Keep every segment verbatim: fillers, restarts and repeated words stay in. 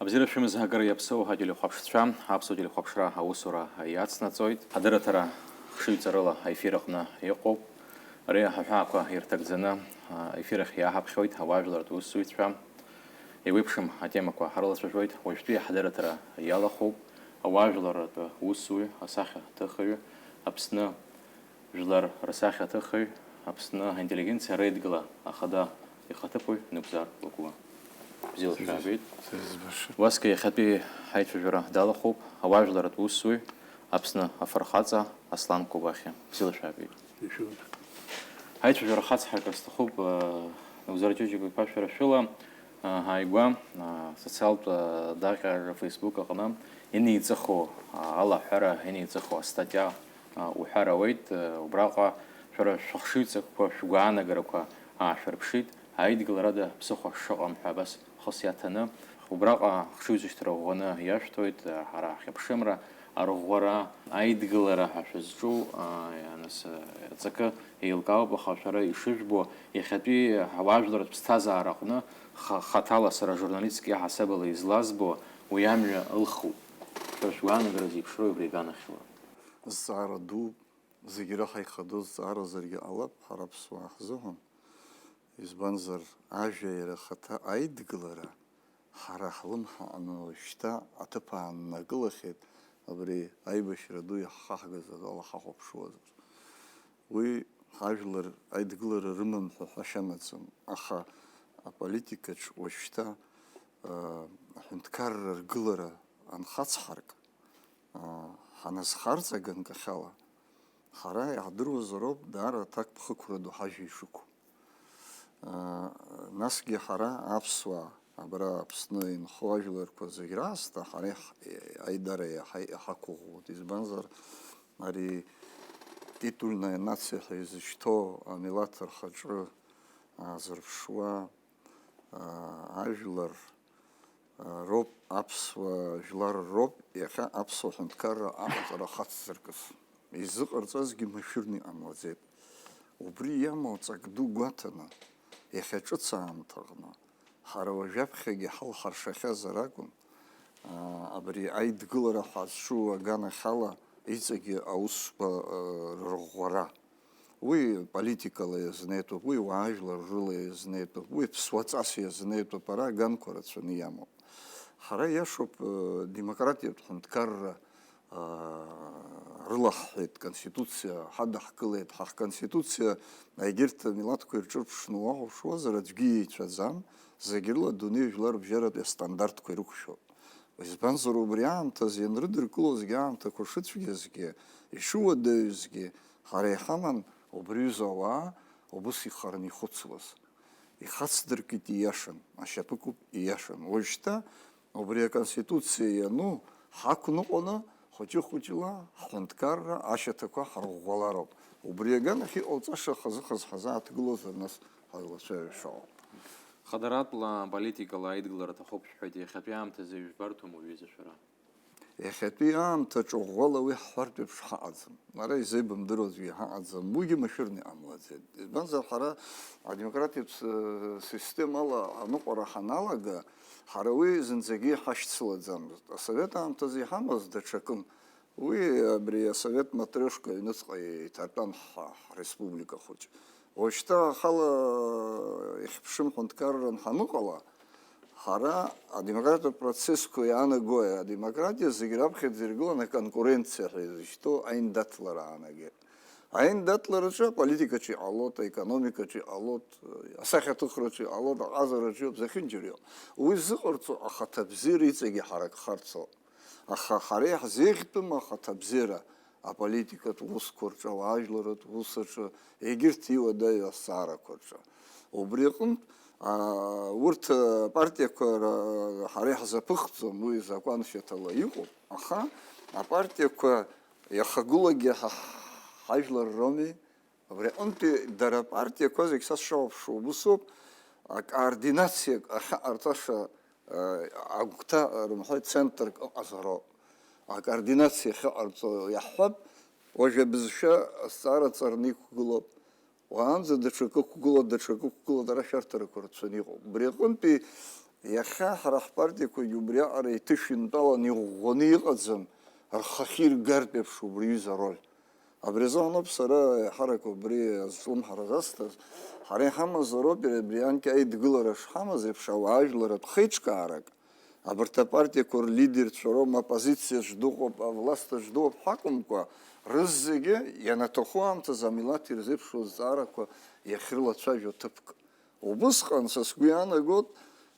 Бзиара шәымаз, акыр иаԥсоу ателехәаԥшцәа, аԥсуа телехәаԥшра аусура иацнаҵоит. Адырраҭара хшыҩҵарыла аефир аҟны иҟоуп. Ари аҳәаақәа ирҭагӡаны аефир ахь иааҳаԥхьоит ауаажәларратә усзуҩцәа. Еиуеиԥшым атемақәа ҳрылацәажәоит. Уажәтәи ҳадырраҭара иалахәуп ауаажәларратә усзуҩ, асахьаҭыхҩы, Аԥсны жәлар рсахьаҭыхҩы, Аԥсны аинтеллигенциа реидгыла ахада ихаҭыԥуаҩ Нугзар Лакәуа. Бзиала шәаабеит. Сызбаша. Уасгьы иахьатәи ҳаицәажәара далахәуп ауаажәларратә усзуҩ, Аԥсны афырхаҵа Аслан Кобахьиа. Бзиала шәаабеит. Ишәоит. Ҳаицәажәара хацҳаркыр сҭахуп, э, Нугзар Џьоџьиа-иԥа, шәара шәыла, э, ааигәа, э, социалтә, э, даҟьа Facebook аҟны инеиҵыху, э, алаҳәара, инеиҵыху астатиа, э, уҳәар ауеит, э, убраҟа шәара шәыхшыҩҵакқәа, шәгәаанагарақәа аашәырԥшит, аидгыларада ԥсыхәа шыҟам ҳәа абас хыс иаҭаны. Убраҟа хшыҩзышьҭра ӷәӷәаны иашәҭоит, э, ҳара ҳхьыԥшымра, арӷәӷәара, аидгылара ҳәа шәызҿу, аа, нас, аҵакы еилкаауп, аха шәара ишыжәбо, иахьатәи ауаажәларратә ԥсҭазаара аҟны ха-, хаҭала сара журналистк иаҳасабала излазбо уи амҩа ылхуп. Шәара шәгәаанагара зеиԥшроу убри аганахьала? Зҵаара дууп, зегь раҳа ихадоу зҵааразаргьы ҟалап, ҳара аԥсуаа ҳзыҳәан. Избанзар, ажәа иара ахаҭа аидгылара ҳара ҳлымҳа аҟны уажәшьҭа аҭыԥ ааннакылахьеит, абри аибашьра ду иаҳхаҳгаз ала ҳахәаԥшуазар. Уи ҳажәлар аидгылара рымам ҳәа ҳәашьа амаӡам, аха аполитикаҿ уажәшьҭа, аа, аҳәынҭқарра ргылара анхацҳарк, аа, ҳаназхарҵа ганкахьала, ҳара иаҳдыруазароуп даара аҭакԥхықәра ду ҳажәа ишықәу. Насгьы ҳара аԥсуаа абра Аԥсны инхо ажәларқәа зегь раасҭа ҳара иаҳ-, аидара иаҳа иҳақәыӷәӷәоит. Избанзар, ари титульная нация ҳәа изышьҭоу амилаҭ рхаҿы аазырԥшуа, аа, ажәлар, аа, роуп, аԥсуа жәлар роуп иахьа аԥсуа ҳәынҭқарра аҟаҵара ахацзыркыз. Изыҟарҵазгьы машәырны иҟамлаӡеит. Убри иамоу ҵак ду гәаҭаны, иахьа ҿыц аамҭаҟны, ҳара уажәаԥхьагьы ҳалҳаршахьазар акәын, аа, абри аидгылара ҳазҿу аганахьала иҵегьы аусқәа, аа, рырӷәӷәара. Уи политикала иазнеитәуп, уи уаажәлар рыла иазнеитәуп, уи ԥсуаҵас иазнеитәуп, ара аганқәа рацәаны иамоуп. Ҳара, иашоуп, э, демократиатә ҳәынҭқарра, э, рылаҳҳәеит, конституциа ҳадаҳкылеит, ҳа ҳконституциа егьырҭ амилаҭқәа ирҿырԥшны уахәаԥшуазар аӡәгьы иеицәаӡам, зегь рыла адунеи жәларбжьаратәи астандартқәа ирықәшәоуп. Избанзар, убри аамҭазы ианрыдыркылозгьы аамҭақәа шыцәгьазгьы, ишыуадаҩызгьы, ҳара иҳаман убри аҩыза ауаа убыс ихараны ихәыцуаз. Ихацдыркит, ииашан, ашьапы куп, ииашан. Уажәшьҭа убри аконституциа иану ҳақәныҟәаны, хәыҷы-хәыҷла ҳҳәынҭқарра ашьаҭақәа ҳарӷәӷәалароуп. Убри аганахь иҟалҵаша хазы-хазы ҳазааҭгылозар, нас ҳазлацәажәаша ауп. Хадаратәла, политикала аидгылара аҭахуп шәҳәеит, иахьатәи аамҭазы ижәбарҭоума уҩыза шәара? Иахьатәи аамҭаҿы ӷәӷәала уи ҳҳәартә еиԥш ҳаҟаӡам. Ара изеибамдыруазгьы ҳаҟаӡам, уигьы машәырны иҟамлаӡеит. Избанзар, ҳара адемократиатә с-, системала аныҟәара ҳаналага, ҳара уи зынӡагьы иҳашьцылаӡамызт. Асовет аамҭазы иҳамаз даҽакын. Уи абри асовет матрешка аҩныҵҟа иҭатәан ҳа-, ҳреспублика хәыҷ. Уажәшьҭа ахала ихьыԥшым ҳәынҭқарран ҳаныҟала, ҳара адемократиатә процессқәа иаанагои, адемократиа зегь раԥхьаӡа иргыланы аконкуренциа ҳәа изышьҭоу аиндаҭлара аанагеит. Аиндаҭлараҿы аполитикаҿы иҟалоит, аекономикаҿы иҟалоит, асахьаҭыхраҿы иҟалоит, аҟазараҿы иоуп, зехьынџьара иоуп. Уи зыҟарҵо ахаҭабзиара иҵегьы ҳаракхарц ауп. Аха ҳара иаҳзеиӷьтәым ахаҭабзиара аполитикатә усқәа рҿы, ауаажәларратә ус аҿы, егьырҭ иуадаҩу азҵаарақәа рҿы. Убри аҟынтә, аа, урҭ апартиақәа ра-, ҳара иаҳзаԥыхӡом, уи закәаншьаҭала иҟоуп, аха апартиақәа иахагылоугьы ҳа-, ҳажәлар роуми. Абри аҟынтәи дара апартиақәа зегь са сшалаԥшуа убыс ауп, акоординациак ахьыҟарҵаша, э, агәҭа рымҳәои центрк ыҟазароуп. Акоординациа ахьыҟарҵо иаҳҳәап, уажә абызшәа азҵаара ҵарны иқәгылоуп. Уаанӡа даҽакы ықәгылоит, даҽакы ықәгылоит, ара ашәарҭарақәа рацәаны иҟоуп. Убри аҟынтәи Иахьа ҳара ҳпартиақәагьы убриаҟара иҭышәынтәалан иӷәӷәаны иҟаӡам, рхахьы иргартә еиԥш убри аҩыза ароль. Абри азыҳәаноуп сара еиҳарак убри азҿлымҳара засҭаз. Ҳара иҳамазароуп иара абри анкьа аидгылара шҳамаз еиԥш ауаажәларратә хеиҿкаарак. Абарҭ апартиақәа рлидерцәа роума, аппозициаҿ дыҟоуп, авласҭаҿ дыҟоуп ҳәа акәымкәа, рызегьы ианаҭаху аамҭазы амилаҭ ирзеиԥшу азҵаарақәа иахьрылацәажәо ҭыԥк. Убысҟан, са сгәы иаанагоит,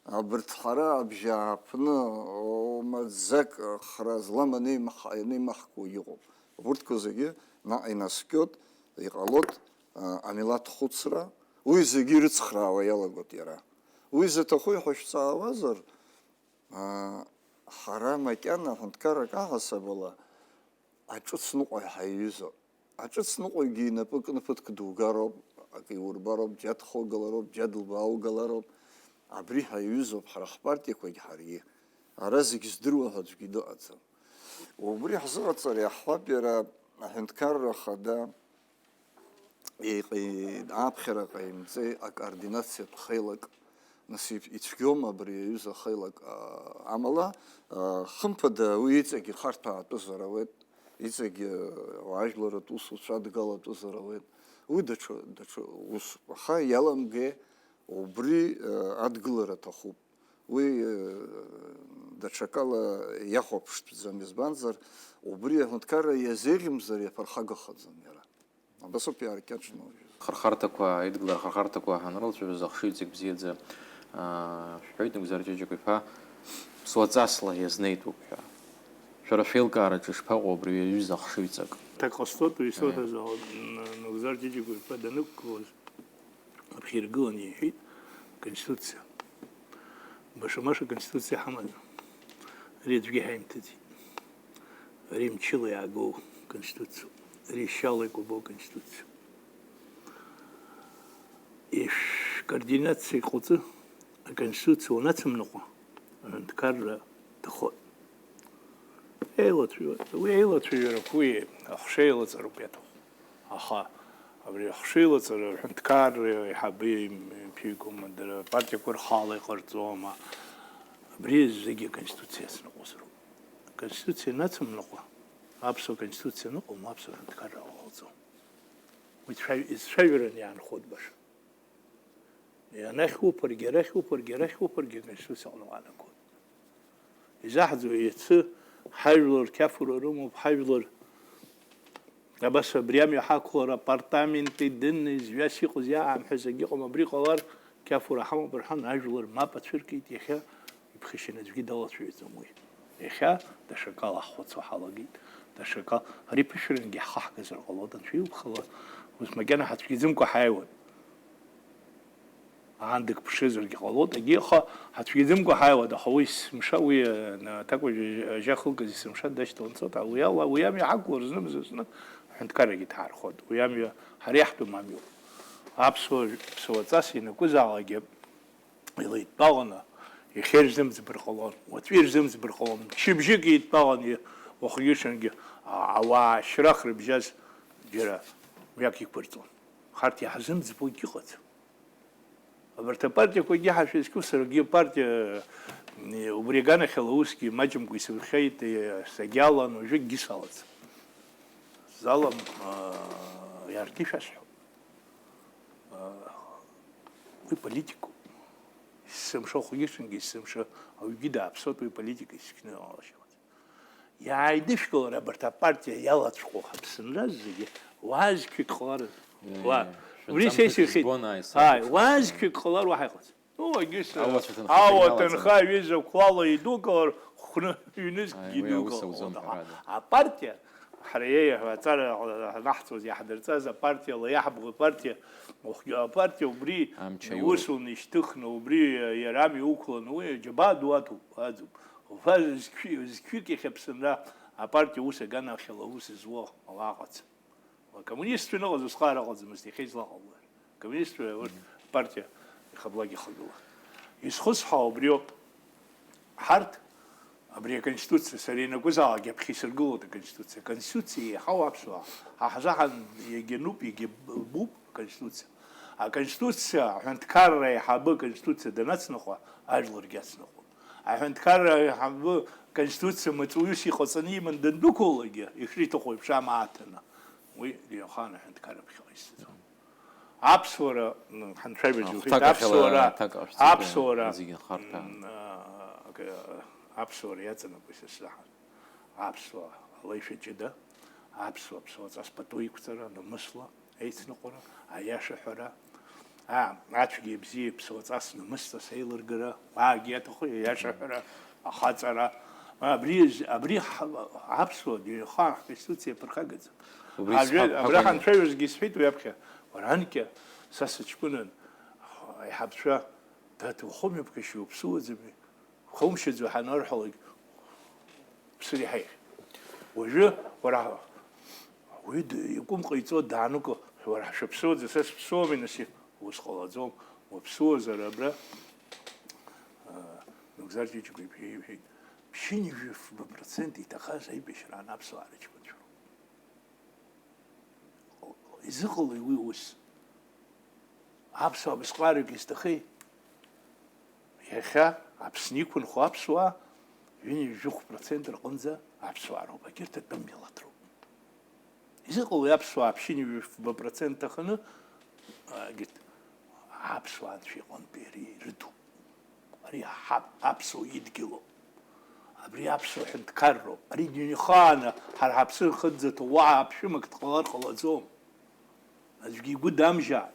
абарҭ ҳара абжьааԥны, о, маӡак хра злам анеимаҳ-, анеимаҳкуа иҟоуп. Урҭқәа зегьы наҟ инаскьоит, иҟалоит, а, амилаҭ хәыцра, уи зегьы ирыцхраауа иалагоит иара. Уи заҭаху иҳәа шәҵаауазар, а, ҳара макьана аҳәынҭқаррак аҳасабала аҿыцныҟәа ҳаиҩызоуп. Аҿыцныҟәагьы инапы кны ԥыҭк дугароуп, акы иурбароуп, џьа дхоугалароуп, џьа дылбааугалароуп. Абри ҳаиҩызоуп ҳара ҳпартиақәагь ҳаргьы. Ара зегь здыруа ҳәа аӡәгьы дыҟаӡам. Убри ҳзыҟаҵар иаҳҳәап, иара аҳәынҭқарра ахада еиҟ-, аԥхьара ҟаимҵеи, акоординациатә хеилак, нас ицәгьоума абри аҩыза ахеилак, а, амала, а, хымԥада уи иҵегь ихарҭәаатәызар ауеит, иҵегь, а, ауаажәларратә усуцәа адгалатәызар ауеит, уи даҽа, даҽа усуп, аха иаламгеи, убри, а, адгылара аҭахуп. Уи, э, даҽакала иахәаԥштәӡам, избанзар, убри аҳәынҭқарра иазеӷьымзар иаԥырхагахаӡам иара. Абасоуп иааркьаҿны уажәы. Хырхарҭақәа, аидгылара хырхарҭақәа ҳанрылацәажәоз ахшыҩҵак бзиаӡа, аа, шәҳәоит, Нугзар Ҷыҷыкәа-иԥа, ԥсуаҵасла иазнеитәуп ҳәа. Шәара шәеилкаараҿы ишԥаҟоу абри аҩыза ахшыҩҵак? Ҭак ҟасҵоит, уи исоуҳәаз, Н-, Нугзар Ҷыҷыкәа-иԥа данықәгылоз. Аԥхьа иргыланы иҳәеит, Конституциа. Баша-маша Конституциа ҳамаӡам. Ари аӡәгьы ҳаимҭаӡеит. Ари мчыла иаагоу Конституциоуп. Ари шьала икәабоу Конституциоуп. Ишәкоординациа ҟаҵо, аконституциа уанацымныҟәа, аҳәынҭқарра ҭахоит. Еилацәажәо-, уи еилацәажәарақәа уи ахшыҩ еилаҵароуп иаҭаху. Аха абри ахшыҩ еилаҵара аҳәынҭқарра еиҳабы имҩаԥигома, дара апартиақәа рхала иҟарҵома, абри зегьы аконституциа иацныҟәозароуп. Аконституциа ианацымныҟәа, аԥсуа конституциа аныҟоума, аԥсуа ҳәынҭқарра ҟалаӡом. Уи цәажә-, изцәажәараны иаанхоит баша. Анахь уԥыргьы, арахь уԥыргьы, арахь уԥыргьы, аконституциа аҟны уаанагоит. Изаҳӡо, иацы ҳажәлар қьафура рымоуп, ҳажәлар абас абри амҩа ҳақәлар апартаменти дынни зҩас иҟаз иаамҳәаз акгьы ыҟам, абри ҟалар қьафура ҳамоуп рҳәан, ажәлар мап ацәыркит, иахьа иԥхашьаны аӡәгьы далацәажәаӡом уи. Иахьа даҽакала ҳхәыцуа ҳалагеит, даҽакала, ари ԥышәрангьы ҳхаҳгазар ҟалоит, анцәа илԥхала, ус макьана ҳацәгьаӡымкәа ҳаиуан. Аандак ԥшызаргьы ҟалоит, егьи, аха ҳацәгьаӡымкәа ҳаиуеит, аха уи есымша, уи, э, аҭакәажә ажьа хылгаз есымша дашьҭалан дцоит, уи ала, уи амҩа ҳақәлар знымзар зны аҳәынҭқаррагьы дҳархоит, уи амҩа ҳара иаҳтәым амҩоуп. Аԥсуа, ԥсуаҵас ианакәызаалакгьы илеидтәаланы, иахьа ирзымӡбар ҟалон, уаҵәы ирзымӡбар ҟалон, мчыбжьык еидтәаланы, уахгьы-ҽынгьы, а-, ауаа ашьрах рыбжьаз џьара мҩак иқәырҵон. Ҳарҭ иаҳзымӡбогьы ыҟаӡам. Абарҭ апартиақәагьы ҳашәызқьу саргьы апартиа, э, убри аганахьала усгьы маҷымкәа исырхеит, э, сагьалан, уажәы акгьы салаӡам. Залам, э, иаргьы шәасҳәап. Э, уи политикоуп. Есымша хәгьы-ҽынгьы, есымша ауаҩгьы дааԥсоит, уи политика исқьны алашьалаӡам. Иааидышәкылар абарҭ апартиа иалацәҟәу ҳаԥсынра зегьы, уаа зқьҩык ҟаларыз. Уаа, убри са исырхеит. Ааи, уаа зқьҩык ҟалар уаҳа иҟаӡам. Ну, агьыс, ауацәа ҭынха ауа ҭынха аҩыза қәлала идукылар, хәны ҩнызқьгьы идукылар. Апартиа, ҳара иеиҳәо аҵара ҳанаҳҵоз, иаҳдырҵаз апартиала иаҳбо апартиа, уахгьы апартиа убри усун ишьҭыхны, убри иара амҩа уқәланы, уи аџьабаа ду аҭоуп, аӡуп. Уфа зқьҩы-, зқьҩык иахьа Аԥсынра апартиа ус аганахьала аус зуа ауаа ҟац. Акоммунистцәа ныҟаз усҟар ыҟаӡамызт, иахьа излаҟалои? Акоммунистцәа урҭ апартиа ихаблак ихагылан. Изхысҳәаау убриоуп. Ҳарҭ, абри аконституциа, сара ианакәызаалакгьы аԥхьа исыргылоит аконституциа. Аконституциа еиҳау аԥсуаа. Ҳа ҳзаҳан иагьануп, иагьабуп аконституциа. Аконституциа, аҳәынҭқарра аиҳабы аконституциа данацныҟәа, ажәларгьы ацныҟәон. Аҳәынҭқарра аиҳабы аконституциа маҵуҩыс иҟаҵаны иман дандәықәлалакгьы, ишиҭаху еиԥш амаа аҭаны, уи Џьонио Хаан аҳәынҭқарра ԥхьаҟа исҭаӡом. Аԥсуара, м, ҳанцәажәаӡәы уҳәеит, Ахәҭак ахьала аԥсуара, аҭак ҟашәҵеит, аԥсуара, зегьы нхарҭәааны. М, а, ак-, аԥсуара иаҵанакуеит са сзаҳан. Аԥсуа алеишәа ҷыда, аԥсуа ԥсуаҵас пату иқәҵара, намысла, еицныҟәара, аиаша ҳәара, а, ацәгьеи абзиеи ԥсуаҵас намысҵас еилыргара, уаагьы иаҭаху аиаша ҳәара, ахаҵара. Абри, абри ҳ-, аԥсуа дунеихаан ҳконституциа иаԥырхагаӡам. Убри Ажәа-, сҳәап, абра ҳакәын. Ҳанцәажәозгьы исҳәеит уи аԥхьа, уара анкьа са сыҷкәынан аиҳабцәа, дад, ухымҩаԥгашьоу уԥсуаӡами? Хаумшьаӡо ҳанарҳәалак, ԥсыр иҳаихьеит. Уажәы, уара, уи д-, икәым ҟаиҵо дааныкәо, уара, шәыԥсуаӡа, са сыԥсуами, нас, ус ҟалаӡом, уаԥсуазар абра, а, Нугзар Ҷыҷыкәа иԥа иҳәеит, ԥшьынҩажәи фба процент иҭахаз аибашьраан аԥсуаа рыҷкәынцәа роуп. Изыҟалеи уи ус? Аԥсуаа абасҟак изҭахеи? Иахьа Аԥсны иқәынхо аԥсуаа ҩынҩажәи жәохә процент рҟынӡа аԥсуаа роуп, егьырҭ атәым милаҭ роуп. Изыҟалеи аԥсуаа ԥшьынҩажәи фба процент ҭаханы, а, егьырҭ аԥсуаа анцәа иҟынтәи ари ирыдуп. Ари ҳа-, аԥсуа идгьылуп. Абри аԥсуа ҳәынҭқарроуп. Ари дунеихааны ҳара ҳаԥсы рхыҵӡаҭоу уаҳа аԥшәымак дҟалар ҟалаӡом. Аӡәгьы игәы дамжьааит.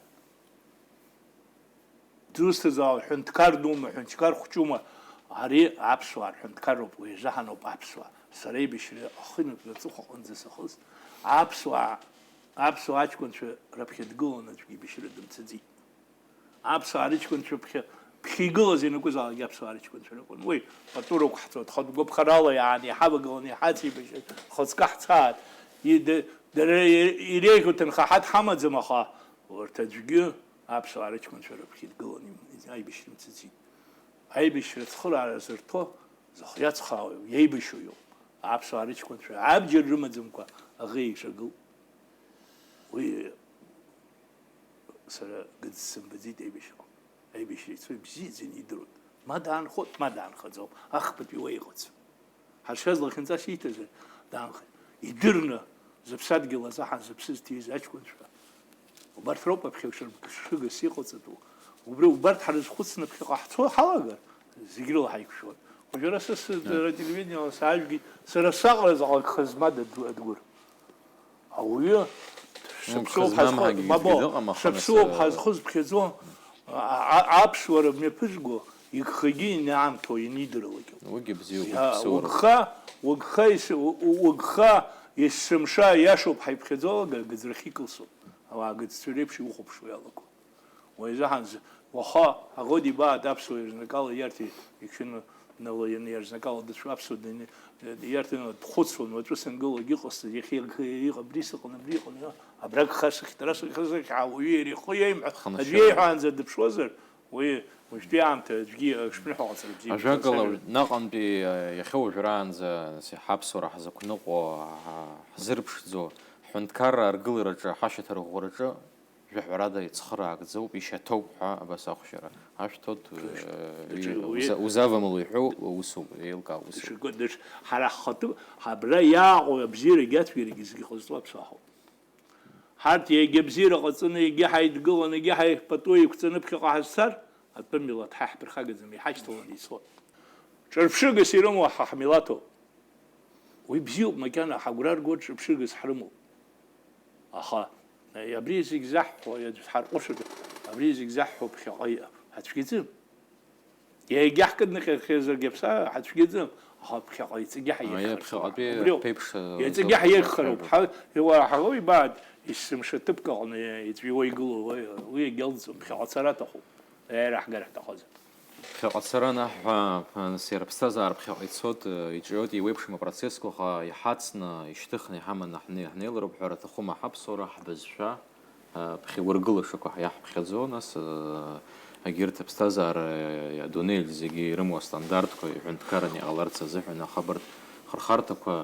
Дызусҭазаалак ҳәынҭқар дума, ҳәынҭқар хәҷума, ари аԥсуаа рҳәынҭқарроуп, уи азыҳәаноуп аԥсуаа. Сара аибашьра ахы инаркны аҵыхәа аҟынӡа сахыст. Аԥсуаа, аԥсуа аҷкәынцәа раԥхьа дгылан аӡәгьы аибашьра дымцаӡеит. Аԥсуаа рыҷкәынцәа ԥхьа, ԥхьа игылаз ианакәызаалакгьы аԥсуаа рыҷкәынцәа ракәын. Уи пату рықәҳҵоит, хатә гәаԥхарала иааны иҳавагыланы иҳацеибашьуеит, хәыцкы ҳцааит. И-, д-, дара и-, иреиӷьу ҭынха ҳадҳамаӡам, аха урҭ аӡәгьы аԥсуаа рыҷкәынцәа рыԥхьа идгыланы им-, аибашьра имцаӡеит. Аибашьра ацхыраара зырҭо, зыхы иацхраауа иеибашьуа иоуп. Аԥсуаа рыҷкәынцәа абџьар рымаӡамкәа аӷа еиҿагылт. Уи сара гыд сымбаӡеит аибашьраҟны. Аибашьра ицо ибзиаӡаны идыруан. Ма даанхоит, ма даанхаӡом. Ахԥатәи уа иҟаӡам. Ҳаршаз лахьынҵас ииҭазар, даанхеит. Идырны, зыԥсадгьыл азы ҳазыԥсыз ҭиз аҷкәынцәа. Убарҭ роуп аԥхьа шәыршыгас иҟаҵатәу. Убри, убарҭ ҳрызхәыцны ԥхьаҟа ҳцо ҳалагар, зегь рыла ҳаиқәшәоит. Уажәы ара са сыдара ателевидениела саажәгеит, сара саҟара заҟа гха змада Адгәыр. Ауаҩы шаԥсыуоуп ҳазхы-, мабо, шаԥсыуоуп ҳазхызԥхьаӡо, а-, а-, аԥсуара мҩаԥызго, игхагьы инаамҭоу ианидырлакь. Уигьы бзиоуп, иа-, угха, угха ес-, у-, у-, угха есымша иашоуп ҳаиԥхьаӡо, ага-, агаӡрахь икылсуп. Ауаа агаӡцәа реиԥш иухәаԥшуа иалаго. Уи азыҳәан з-, уаха аӷоди баат аԥсуа иарзнакала иарҭи икшәаны нала ианы иарзнакала дыцәо аԥсуа дыни-, иарҭи нала дхәыцуан, уаҵәы сангылогь иҟасҵаз, иахьа иҟ-, иҟ-, абри сыҟан, абри иҟан, иа-, абра гха сыхьт, ара сыхьт, сыхьт, ауаҩы иара ихы иеимҳәа, аӡәы иеиҳәаанӡа дыԥшуазар, уи уажәтәи аамҭа аӡәгьы ишԥныҳәо ҟаҵара бзиа. Ажәакала, наҟынтәи, э, иахьа уажәраанӡа, нас, иаҳа аԥсуара ҳзықәныҟәо, ҳа-, ҳзырԥшӡо, ҳҳәынҭқарра аргылараҿы, ҳашьаҭарӷәӷәараҿы, жәаҳәарада ицхыраагӡоуп, ишьаҭоуп ҳәа абас ахәшьара. Ашәҭ ҭоуҭ, э, даҿы уи уза-, узавамло иҳәоу усуп, еилкаау усуп. Даҽакы, даҽ-, ҳара ҳхатәы, ҳабра иааҟоу абзиарагьы ацәгьарагьы зегьы ҟазҵо аԥсуа ҳауп. Ҳарҭ егьа бзиара ҟаҵаны, егьа ҳаидгыланы, егьа ҳаихпату еиқәҵаны ԥхьаҟа ҳазцар, атәым милаҭ ҳа иаҳԥырхагаӡам, иҳашьҭаланы ицоит. Ҿырԥшыгас ирымоу ҳа ҳмилаҭоуп. Уи бзиоуп, макьана ҳагәра рго ҿырԥшыгас ҳрымоуп. Аха, абри зегь заҳҳәо, иаӡә ҳарҟәышыр, абри зегь заҳҳәо ԥхьаҟа иҟам. Ҳацәгьаӡым. Егьа ҳкыдныҟьахьазаргьы аԥсаа ҳацәгьаӡым. Аха ԥхьаҟа иҵегьы ҳаиеиӷьхароуп. Ԥхьаҟатәи убриоуп. Иҵегьы ҳаиеиӷьхароуп. Ҳа, уара ҳаӷоу ибааит, есымша ҭыԥк аҟны иҵәиуа игылоу, уи, уи егьалҵӡом, ԥхьаҟа ацара аҭахуп. Аиааира ҳгар ҳҭахозар. Ԥхьаҟа ацара анаҳҳәа, нас иара аԥсҭазаара ԥхьаҟа ицоит, иҿиоит, еиуеиԥшым апроцессқәа, аха иҳацны, ишьҭыхны иҳаманы ҳне-, ҳнеилароуп ҳәа аҭахума ҳаԥсуара, ҳбызшәа, ԥхьагәыргылашақәа иаҳԥхьаӡо, нас, егьырҭ аԥсҭазаара, адунеи зегьы ирымоу астандартқәа иҳәынҭқараны иҟаларц азыҳәан, аха абарҭ хырхарҭақәа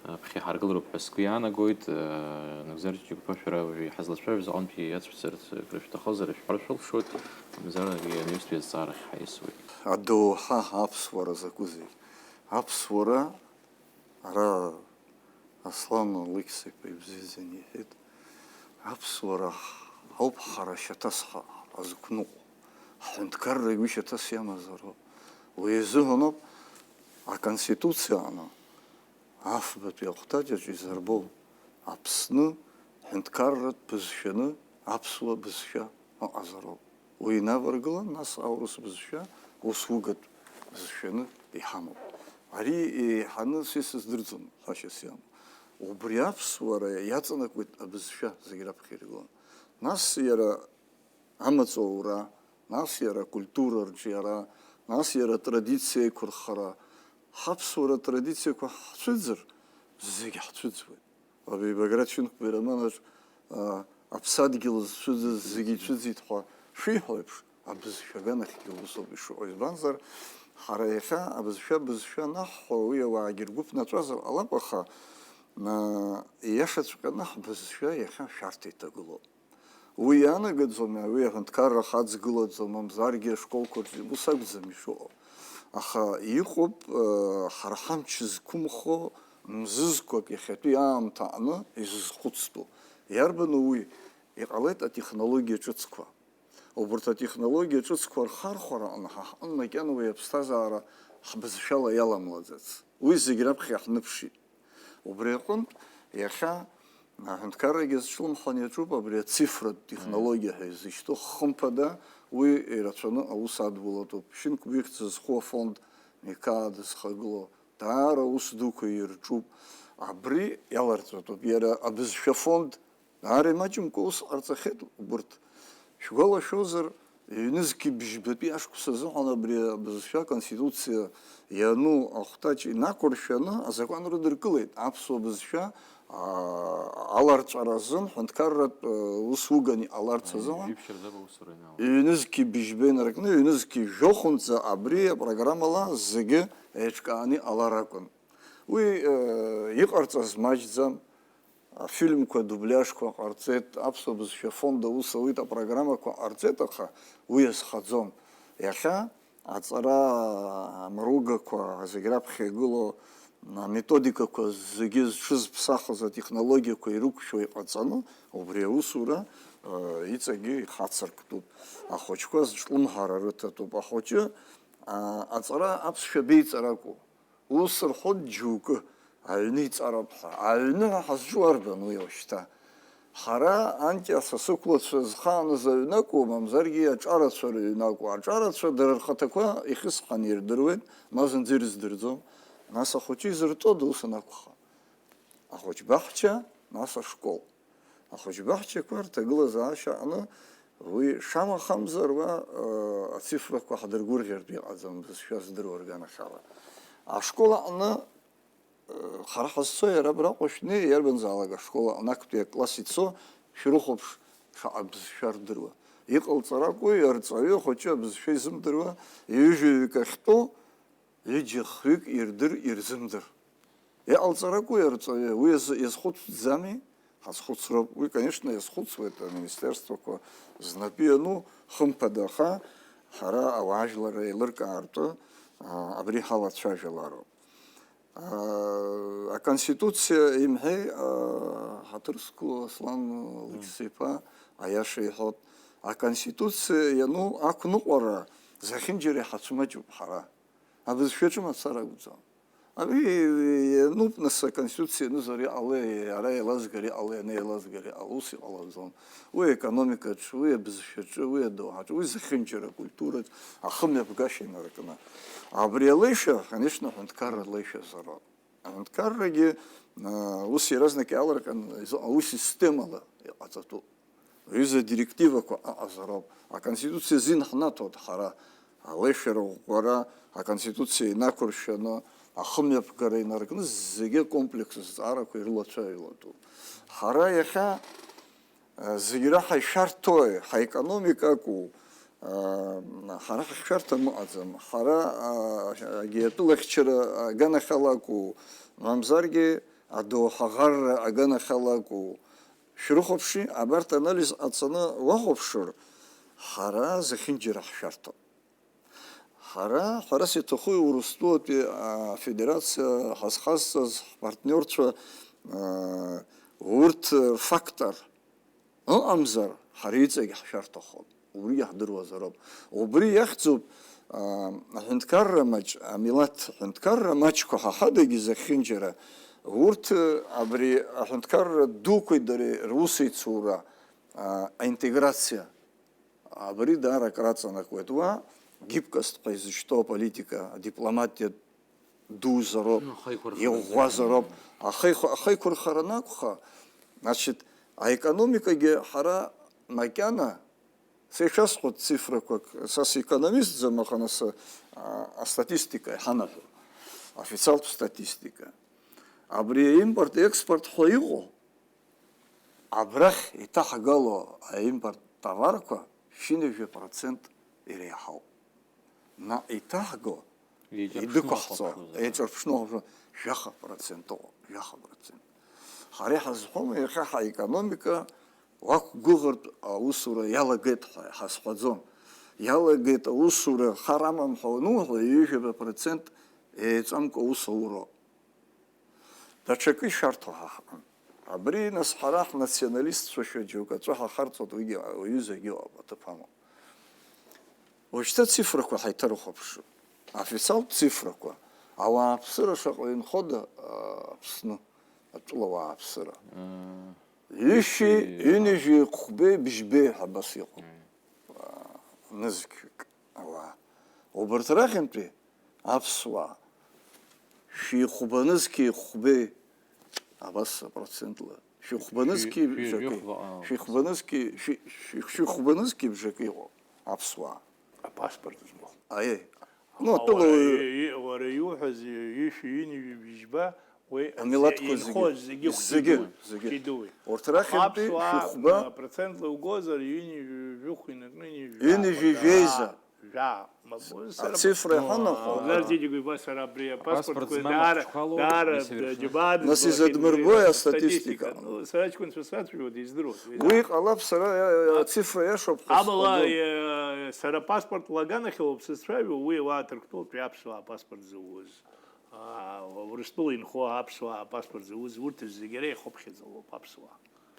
Аԥхьа иҳаргылароуп ҳәа сгәы иаанагоит, э, Нугзар Ҷыгәԥа, шәара уажәы иҳазлацәажәоз аҟынтәи иацәцарц акры шәҭахозар, шәҳәар шәылшоит, мамзаргьы анаҩстәи азҵаарахь ҳаиасуеит. Адоуҳа аԥсуара закәызеи? Аԥсуара, ара Аслан Алықьса-иԥа ибзиаӡаны иҳәеит, аԥсуара ҳауп ҳара шьаҭас ҳа-, ҳазқәныҟәо, ҳҳәынҭқаррагьы уи шьаҭас иамазароуп. Уи азыҳәаноуп Аконституциа аҟны афбатәи ахәҭаҷаҿ изырбо, Аԥсны ҳәынҭқарратә бызшәаны аԥсуа бызшәа ыҟазароуп. Уи инаваргылан, нас аурыс бызшәа ус угатә бызшәаны иҳамоуп. Ари еиҳаны са исыздырӡом, ҳәашьас иамоу. Убри аԥсуара иаҵанакуеит абызшәа зегь раԥхьа иргылан. Нас иара амаҵ аура, нас иара акультура арҿиара, нас иара атрадициа еиқәырхара. Ҳаԥсуара атрадициақәа ҳцәыӡыр, зегь ҳцәыӡуеит. Абри Баграт Шьынқәба ироманаҿ, а, аԥсадгьыл зцәыӡыз зегьы ицәыӡит ҳәа шиҳәо еиԥш, абызшәа аганахьгьы усоуп ишыҟоу. Избанзар, ҳара иахьа абызшәа, бызшәа анаҳҳәо, уи ауаагьы ргәы ԥнаҵәазар ҟалап, аха, а, ииашаҵәҟьаны ҳбызшәа иахьа шәарҭа иҭагылоуп. Уи ианагаӡом, уи аҳәынҭқарра хаҵгылаӡом, мамзаргьы ашколқәа рҿы ус акәӡам ишыҟоу. Аха иҟоуп, э, ҳара ҳамч зқәымхо мзызқәак иахьатәи аамҭа аҟны изызхәыцтәу. Иарбану уи? Иҟалеит атехнологиа ҿыцқәа. Убарҭ атехнологиа ҿыцқәа рхархәара аҟны ҳа ҳҟны макьана уи аԥсҭазаара ҳбызшәала иаламлаӡац. Уи зегь раԥхьа иаҳныԥшит. Убри аҟынтә, иахьа аҳәынҭқаррагьы зҿлымҳан иаҿуп абри ацифратә технологиа ҳәа изышьҭоу, хымԥада, уи ирацәаны аус адулатәуп. Шьынқәба ихьӡ зху афонд Миқаа дызхагылоу даара аус дуқәа ирҿуп. Абри иаларҵәатәуп. Иара абызшәа фонд даара имаҷымкәа ус ҟарҵахьеит убырҭ. Шәгәалашәозар, ҩнызқьи бжьбатәи ашықәс азыҳәан абри абызшәа Аконституциа иану ахәҭаҷ инақәыршәаны азакәан рыдыркылеит аԥсуа бызшәа, аа, аларҵәара азын, ҳәынҭқарратә, э, усуган иҟаларц азыҳәан. Жәиԥшьырзы аусура ианалага. Ҩнызқьи бжьба инаркны, ҩнызқьи жәохәынӡа абри апрограммала зегьы еиҿкааны иҟалар акәын. Уи, э, иҟарҵаз маҷӡам. Афильмқәа, адубляжқәа ҟарҵеит, аԥсуа бызшәа фонд аус ауеит, апрограммақәа ҟарҵеит, аха уи азхаӡом. Иахьа аҵара амругақәа, зегь раԥхьа игылоу аметодикақәа зегьы зҽызԥсахыз атехнологиақәа ирықәшәо иҟаҵаны, убри аусура, э, иҵегьы ихацырктәуп. Ахәыҷқәа зҿлымҳара рыҭатәуп. Ахәыҷы, а, аҵара аԥсшәа абеиҵаракәу? Ус рҳәоит џьоукы, аҩны иҵароуп ҳәа. Аҩны ҳәа ҳазҿу арбан уи уажәшьҭа? Ҳара анкьа сасықәлацәа зхааныз аҩны акәу, мамзаргьы аҿарацәа рыҩны акәу? Аҿарацәа дара рхаҭақәа ихысҳаны ирдыруеит, ма зынӡа ирыздырӡом. Нас ахәыҷы изыртәода ус анакәха? Ахәыҷбаҳча, нас ашкол. Ахәыҷбаҳчақәа рҭагылазаашьа аҟны уи шамахамзар уа, э, ацифрақәа ҳдыргәырӷьартә иҟаӡам, бызшәа здыруа рганахьала. Ашкол аҟны, э, ҳара ҳазцо иара абраҟа шәнеи, иарбанзаалак ашкол аҟны актәи акласс ицо, шәрыхәаԥш шаҟа бызшәа рдыруа. Иҟалҵаракәу, арҵаҩы ахәыҷы абызшәа изымдыруа, ҩыжәаҩык ахьтәоу, ҩыџьа-хҩык ирдыр, ирзымдыр. Иҟалҵаракәу арҵаҩы, уи азы иазхәыцӡами? Ҳазхәыцроуп. Уи, конечно, иазхәыцуеит аминистерствақәа знапы иану, хымԥада, аха ҳара ауаажәлар еилыркаартә, а, абри ҳалацәажәалароуп. А, аконституциа имҳәеи, а, ҳаҭыр зқәу Аслан Лықьса-иԥа аиаша иҳәоит. Аконституциа иану ақәныҟәара зехьынџьара иҳацәмаҷуп ҳара. Абызшәаҿы мацара акәӡам. Абри иануп, нас, аконституциа ианызар иҟалеи, ара еилазгар иҟалеи, ана еилазгар иҟалеи, ус иҟалаӡом. Уи аекономикаҿы, уи абызшәаҿы, уи адоуҳаҿы, уи зехьынџьара акультураҿ ахымҩаԥгашьа инаркны. Абри алеишәа, конечно, аҳәынҭқарра алеишәазароуп. Аҳәынҭқаррагьы, а, ус иаразнак иаалырҟьан, изо-, аус системала иҟаҵатәуп. Аҩыза адирективақәа ыҟазароуп. Аконституциа азин ҳнаҭоит ҳара. Алеишәара ӷәӷәара, аконституциа инақәыршәаны, ахымҩаԥгара инаркны, зегьы акомплекс азҵаарақәа ирылацәажәалатәуп. Ҳара иахьа, э, зегь раҳа ишәарҭои, ҳаекономика акәу, э, ҳара ҳахьшәарҭам ыҟаӡам. Ҳара, э, агьи атәылахьчара аганахьала акәу, мамзаргьы адоуҳаӷарра аганахьала акәу, шәрыхәаԥши, абарҭ анализ ҟаҵаны уахәаԥшыр, ҳара зехьынџьара ҳшәарҭоуп. Ҳара, ҳәарас иаҭаху, Урыстәылатәи афедерациа ҳазхазҵаз ҳпартниорцәа, аа, урҭ фактор ыҟамзар, ҳара иҵегь ҳшәарҭахоит. Убригьы ҳдыруазароуп. Убри иахьӡуп, аа, аҳәынҭқарра маҷ, амилаҭ ҳәынҭқарра маҷқәа ҳа ҳадагьы зехьынџьара, урҭ абри аҳәынҭқарра дуқәеи дареи русеицура, аа, аинтеграциа. Абри даара акраҵанакуеит. Уа гибкость ҳәа изышьҭоу аполитика, адипломатиа дуузароуп, Ну, ахеиқәырхара иӷәӷәазароуп. Ахеиқәа-, ахеиқәырхара анакәха, значит, аекономикагьы ҳара макьана, са ишәасҳәоит цифрақәак, са секономистӡам, аха нас, а, астатистика иҳанаҳәо, официалтә статистика. Абри аимпорт-експорт ҳәа иҟоу, абрахь иҭаҳгало аимпорт товарқәа шәи ҩажәа процент иреиҳауп. Наҟ иҭаҳго, еиҿырԥшны идәықәаҳҵо, уахәаԥшуазар. Еиҿырԥшны уахәаԥшуа, жәаха процент ыҟоуп, жәаха процент. Ҳара иҳазҳәома, иахьа ҳаекономика уақәгәыӷыртә аусура иалагеит ҳәа ҳазҳәаӡом. Иалагеит аусура, хар амам ҳәа уануҳәа, ҩажәа процент еиҵамкәа аус ауроуп. Даҽакы ишәарҭоу ҳа ҳҟан. Абри, нас, ҳара ҳнационалистцәашәа џьоук аҵәы ҳахарҵоит, уигьы уаҩызагьы ыҟоуп, аҭыԥ амоуп. Уажәшьҭа ацифрақәа ҳаиҭарыхәаԥшып. Официалтә цифрақәа. Ауааԥсыра шаҟаҩ нхода, а, Аԥсны, атәыла ауааԥсыра. Ҩышәи, ҩышәи, ҩынҩажәи хәбеи бжьбеи ҳәа абас иҟоуп. Нызқьҩык ауаа. Убарҭ рахьынтәи аԥсуаа шәихәба нызқьи хәбеи, абас апроцентла, шәихәба нызқьи Шәи-, бжакы, шәи-, шәихәба нызқьи, шәи-, шәи-, шәихәба нызқьи бжакы иҟоуп аԥсуаа. Апаспорт змоу. Аиеи. Ну, атәыла уаҩы. Уара, и-, и-, уара иуҳәаз, ҩышәи ҩынҩажәи бжьба, Уи амилаҭқәа зегьы, инхо зегьы, зегьы, хәҷы дууеит, зегьы. Хәҷы дууеит. Урҭ рахьынтәи аԥсуаа, шәихәба, а, процентла угозар, ҩынҩажәи жәохә инаркны, ҩынҩажәи жәа, ҩынҩажәи жәа, жәеиза. Жәа. Ма, сара ацифра иҳанахо. Абзар зегьы гәиба сара абри апаспорт, апаспортқәа змам даара, ахәыҷқәа алоуп, даара, несеиҩышәа. Џьабаа. Нас изыдмырбои астатистика? Астатистика. Ну, сара аҷкәынцәа сацәажәоит, издыруеит. Уи ҟалап, сара, а, ацифра иашоуп ҳәа сҟалом. Амала, а, сара апаспорт лаганахьалоуп сызцәажәо, уи ауаа Ҭырқәтәылатәи аԥсуаа апаспорт зауз. Аа, Урыстәыла инхо аԥсуаа апаспорт зауз, урҭ зегьы реихыԥхьаӡалоуп аԥсуаа.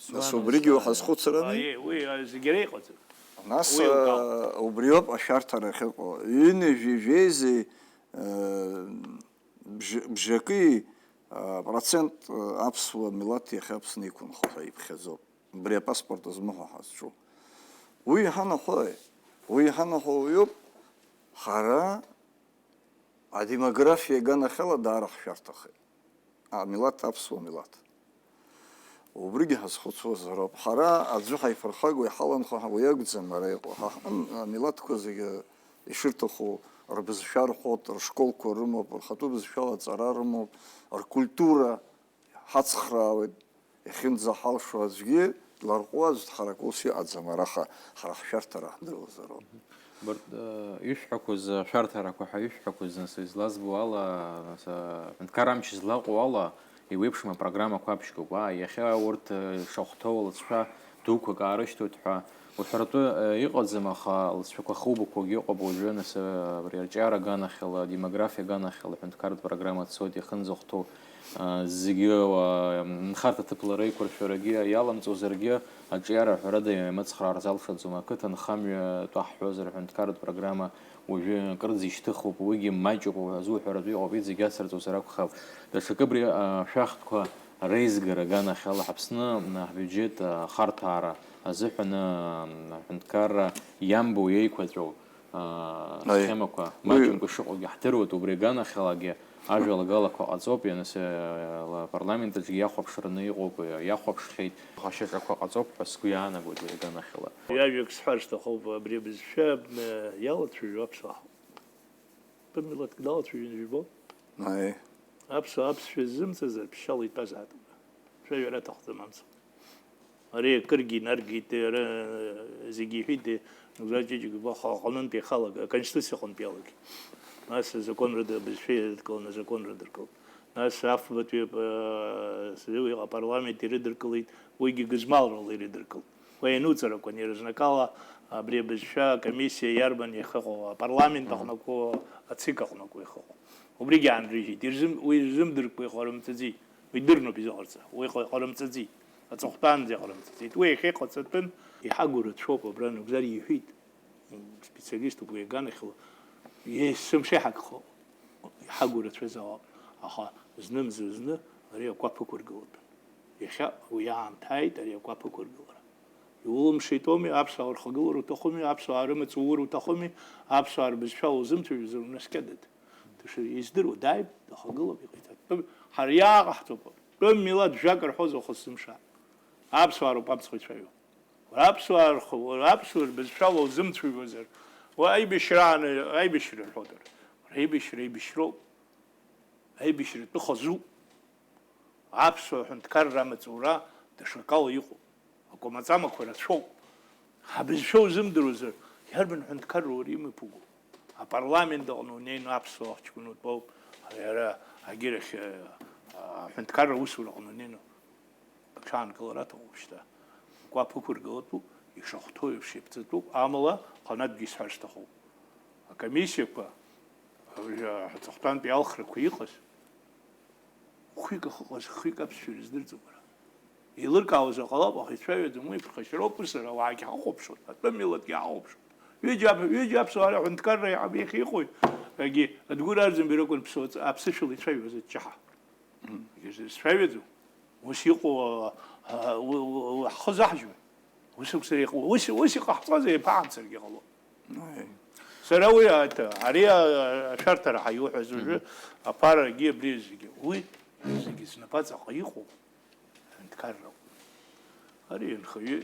Нас убригьы уҳазхәыцрами? Аиеи, уи, а, зегьы реиҟаҵоит. Нас, уи еилкаауп. А, убриоуп ашәарҭара ахьыҟоу. Ҩынҩажәи жәеизеи, а, бжь-, бжаки, а, процент, а, аԥсуа милаҭ иахьа Аԥсны иқәынхо ҳәа иԥхьаӡоуп. Убри апаспорт змоу ҳәа ҳазҿу. Уи иҳанахәои? Уи иҳанахәо уиоуп. Ҳара Адемографиа аганахьала даара ҳшәарҭахеит. Амилаҭ, аԥсуа милаҭ. Убригьы ҳазхәыцуазароуп. Ҳара аӡәы ҳаиԥырхагоу иҳаланхо ҳа-, уи акәӡам ара иҟоу. Ҳа ҳҟын амилаҭқәа зегьы ишырҭаху рбызшәа рҳәоит, рышколқәа рымоуп, рхатәы бызшәала аҵара рымоуп, ркультура ҳацхраауеит, иахьынӡаҳалшо аӡәгьы дларҟәуа аӡә дҳараку ус иҟаӡам, араҟа ҳара ҳшәарҭара ҳдыруазароуп. Абарҭ, э, ишәҳәақәоз, ашәарҭарақәа ҳәа ишәҳәақәоз, нас, излазбо ала, нас, аҳәынҭқар амч злаҟоу ала, еиуеиԥшым апрограммақәа аԥшьгоуп. Аа, иахьа урҭ, э, шахәҭоу алыҵшәа дуқәак аарышьҭоит ҳәа уҳәаратәы, э, иҟаӡам, аха алыҵшәақәа хубақәагьы ыҟоуп уажәы, нас, э, абри арҿиара аганахьала, адемографиа аганахьала аҳәынҭқарратә программа цоит, иахьынӡахәҭоу, э, зегьы, э, нхарҭа ҭыԥла реиқәыршәарагьы иаламҵозаргьы, аҿиара ҳәарада имыцхраар залшаӡом. Ақыҭанхамҩа тәа ҳҳәозар, аҳәынҭқарратә программа уажәы акырӡа ишьҭыхуп, уигьы маҷуп, азуҳәаратәы иҟоуп, иҵегь ацырҵозар акәхап. Даҽакы абри, а, ашәахтәқәа реизгара аганахьала Аԥсны, а, ҳбиуџьет, а, ахарҭәаара азыҳәан, а, аҳәынҭқарра иамбо, еиқәаҵәоу, а, Аи. Схемақәа Уи маҷымкәа ишыҟоугьы ҳдыруеит, убри аганахьалагьы ажәалагалақәа ҟаҵоуп, ианыс-, а, апарламент аҿгьы иахәаԥшраны иҟоуп, иахәаԥшхьеит. Ҳашьаҿақәа ҟаҵоуп ҳәа сгәы иаанагоит уи аганахьала. Ҩажәак сҳәар сҭахуп, абри абызшәа, э, иалацәажәо аԥсуаа ҳауп. Тәым милаҭк далацәажәон, ижәбо? Аи. Аԥсуаа аԥсшәа ззымҵазар, ԥшьшьала итәазаатәуп. Шәажәара аҭахӡам амц. Ари акыргьы инаргеит, ара, зегьы иҳәеит, Ноузар Ҷыҷыкәа ха-, аҟнынтә иахалак, аконституциа аҟынтә иалагеит. Нас азакәанра ды-, абызшәа ирыдкылан, азакәанра дыркылт. Нас афбатәи, э, сзы апарламент ирыдыркылеит, уигьы гызмалрала ирыдыркылт. Уи аинуҵарақәан, иаразнакала абри абызшәа акомиссиа иарбан иахьыҟоу, апарламент аҟнақәоу, ацик аҟнақәоу иахьыҟоу. Убригьы аанрыжьит, ирзым-, уи ирзымдыркәа иҟарымҵаӡеит, уи дырноуп изыҟарҵа, уи иҟа-, иҟарымҵаӡеит, аҵыхәтәанӡа иҟарымҵаӡеит. Уи иахьа иҟаҵатәын, иҳагу рацәоуп, абра анакәзар иҳәит. Специалиступ уи аганахьала, есымша иҳагхо, иҳагу рацәазаауа, аха зны-мза зны ари акәаԥ ықәыргылатәын. Иахьа уи аамҭа ааит ари акәаԥ ықәыргылара. Иулымшеитәуми, аԥсуаа урхагылар уҭахуми, аԥсуаа рымаҵ уур уҭахуми, аԥсуаа рбызшәа узымцәажәозар унаскьадад. Дыш-, издыруа, дааит, дахагылоуп, иҟаиҵап. Ҳара иааҟаҳҵоуп, тәым милаҭ жәак рҳәозар уахысзымшааит. Аԥсуаа роуп амцхә ицәажәо. Уара аԥсуаа рхы, уара аԥсуаа рбызшәала узымцәажәозар, уа аибашьрааны, аибашьра рҳәоит уара. Уара аибашьра аибашьроуп. Аибашьра атәы хазуп. Аԥсуа аҳәынҭқарра амаҵура даҽакала иҟоуп. Акәамаҵамақәа рацәоуп. Ҳабызшәа узымдыруазар, иарбан ҳәынҭқарра уара имҩаԥуго? Апарламент аҟны унеины аԥсуа ҷкәын утәоуп, иара агьырахь, а, аҳәынҭқарра усураҟны унеины. Аҽаанкылара аҭахуп шьҭа. Акәаԥ ықәыргылатәуп, ишахәҭоу еиԥш иаԥҵатәуп, амала, ҟанатәгьы исҳәар сҭахуп. Акомиссиақәа, аҵыхәтәантәи алхрақәа иҟаз, хәҩык ахьыҟаз, хәҩык аԥсшәа ирыздырӡом ара. Еилыркаауазар ҟалап, аха ицәажәаӡом, уи ԥхашьароуп, ус ара ауаагьы ҳахәаԥшуан, атәым милаҭгьы ҳахәаԥшуан. Ҩыџьа ап-, ҩыџьа аԥсуаа аҳәынҭқарра иаҳабы иахьа иҟои, егьи Адгәыр Арӡынбеи ракәын ԥсуаҵ-, аԥсышәала ицәажәоз аччаҳа. Егьырҭ зцәажәаӡом. Ус иҟоу, а, а, у-, у-, у-, ҳхы заҳжьуеит. Ус акәзар иҟоу, ус, ус иҟаҳҵозар, иаԥаҳамцаргьы ҟалоит. Аи. Сара уи, а, т-, ари, а, ашәарҭара ҳәа иуҳәаз уажәы, мгм, аԥарагьы абри зегьы. Уи зегьы знапаҵаҟа иҟоу аҳәынҭқаррауп. Ари анхаҩы,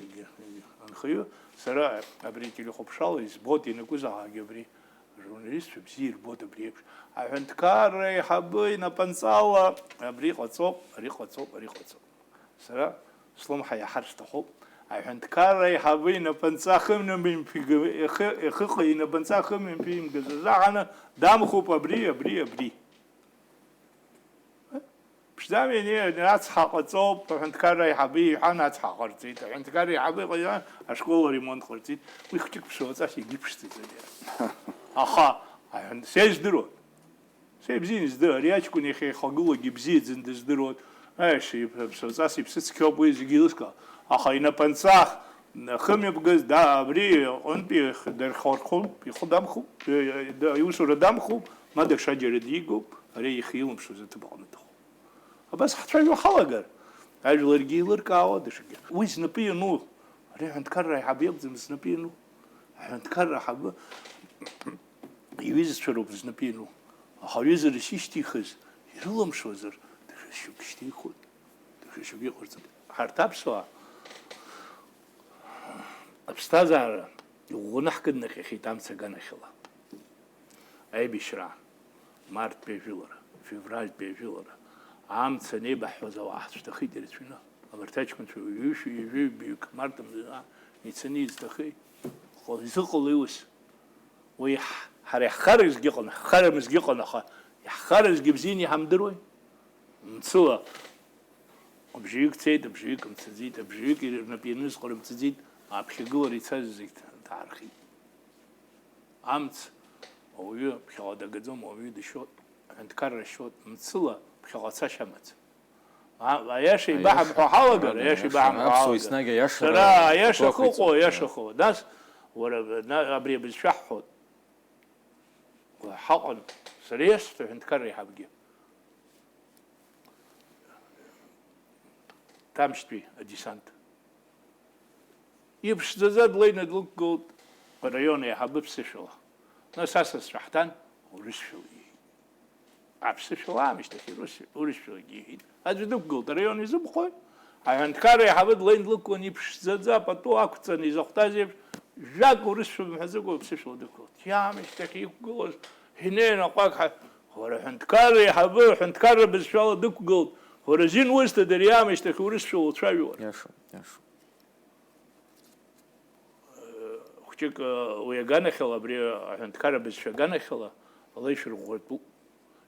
анхаҩы, сара абри ателехәаԥшрала избоит, ианакәызаалак абри. Ажурналистцәа бзиа ирбоит абри еиԥш. Аҳәынҭқарра аиҳабы инапынҵала абри ҟаҵоуп, ари ҟаҵоуп, ари ҟаҵоуп. Сара слымҳа иаҳар сҭахуп. Аҳәынҭқарра аиҳабы инапынҵа хымҩаԥимгаз, ихы, ихы инапынҵа хымҩаԥимгаз азы аҳаны дамхуп абри, абри, абри. Ԥшӡами, ани ацҳа ҟаҵоуп, аҳәынҭқарра аиҳабы иҳәан, ацҳа ҟарҵеит, аҳәынҭқарра аиҳабы иҟаиҵан, ашкол аремонт ҟарҵеит, уи хәҷык ԥсуаҵас егьиԥшӡаӡам иара. Аха, аҳәын-, сеиздыруан. Сеибзиан издыр, ари аҷкәын иахьа ихагылоугьы ибзиаӡаны дыздыруан, аиаша, ԥсуаҵас иԥсы цқьоуп, уи зегьы еилыскаауан. Аха инапынҵа хымҩаԥгаз, да, абри аҟынтәи дырхорхәоуп, ихы дамхуп, иусура дамхуп, ма даҽаџьара дигоуп, ари ихы илымшоз аҭыԥ аҟны дыҟоуп. Абас ҳцәажәо ҳалагар, ажәларгьы еилыркаауа даҽакгьы. Уи знапы иану, ари аҳәынҭқарра аиҳабы иакәӡам знапы иану. Аҳәынҭқарра аиҳабы иҩызцәа роуп знапы иану. Аха аҩызара шишьҭихыз ирылымшозар, даҽа шьоук шьҭихуеит, даҽа шьоук иҟарҵоит. Ҳарҭ аԥсуаа аԥсҭазаара иӷәӷәаны ҳкыднаҟьахьеит амца аганахьала. Аибашьра, марттәи ажәылара, февральтәи ажәылара, амца анеибаҳҳәоз ауаа ҳцәҭахеит ирацәаны. Абарҭ аҷкәынцәа ҩышәи ҩажәи бҩык март мза ицаны изҭахеи? Ҟо-, изыҟалеи ус? Уи ҳ-, ҳара иаҳхаразгьы ыҟан, ҳхарамызгьы ыҟан, аха иаҳхаразгьы бзианы иҳамдыруеи? Мцыла абжаҩык цеит, абжаҩык мцаӡеит, абжаҩык ир-, рнапы ианыз ҟарымҵаӡеит, аԥхьагылара ицаз зегь ҭ-, ҭаархеит. Амц ауаҩы ԥхьаҟа дагаӡом, ауаҩы дашьоит, аҳәынҭқарра ашьоит, мцыла ԥхьаҟа цашьа амаӡам. А-, аиаша Аиаша, ибаҳамҳәо ҳалагар, ага, аиаша аиаша. Ибаҳамҳәо Аԥсуа ҳалагар. Еснагь аиашара Сара аиаша ахы ыҟоуп, иҵоуп, аиаша да. Ахы. Нас, уара, на-, абри абызшәа ҳҳәоит. Уара ҳаҟан, сара иасҳәеит аҳәынҭқарра аиҳабгьы. Ҭамшьтәи адесант. Иԥшӡаӡа длеины длықәгылт араион аиҳабы ԥсышәала. Нас асасцәа ҳҭан, урысшәала иҳәеит. Аԥсышәала аамышьҭахь ирус-, урысшәалагьы иҳәеит. Аӡәы дықәгылт, араион изымхои? Аҳәынҭқарра аиҳабы длеин длықәлан, иԥшӡаӡа апату ақәҵаны изахәҭаз еиԥш, жәак урысшәа мҳәаӡакәа аԥсышәала дықәгылт. Иаамышьҭахь иқәгылоз, инеин аҟәак ҳа-, уара аҳәынҭқарра аиҳабы, аҳәынҭқарра бызшәала дықәгылт. Уара азин узҭада ари аамышьҭахь урысшәала уцәажәо уара? Иашоуп, иашоуп. Хәҷык, уи аганахьала, абри аҳәынҭқарра бызшәа аганахьала, ала ишәырӷәӷәатәуп.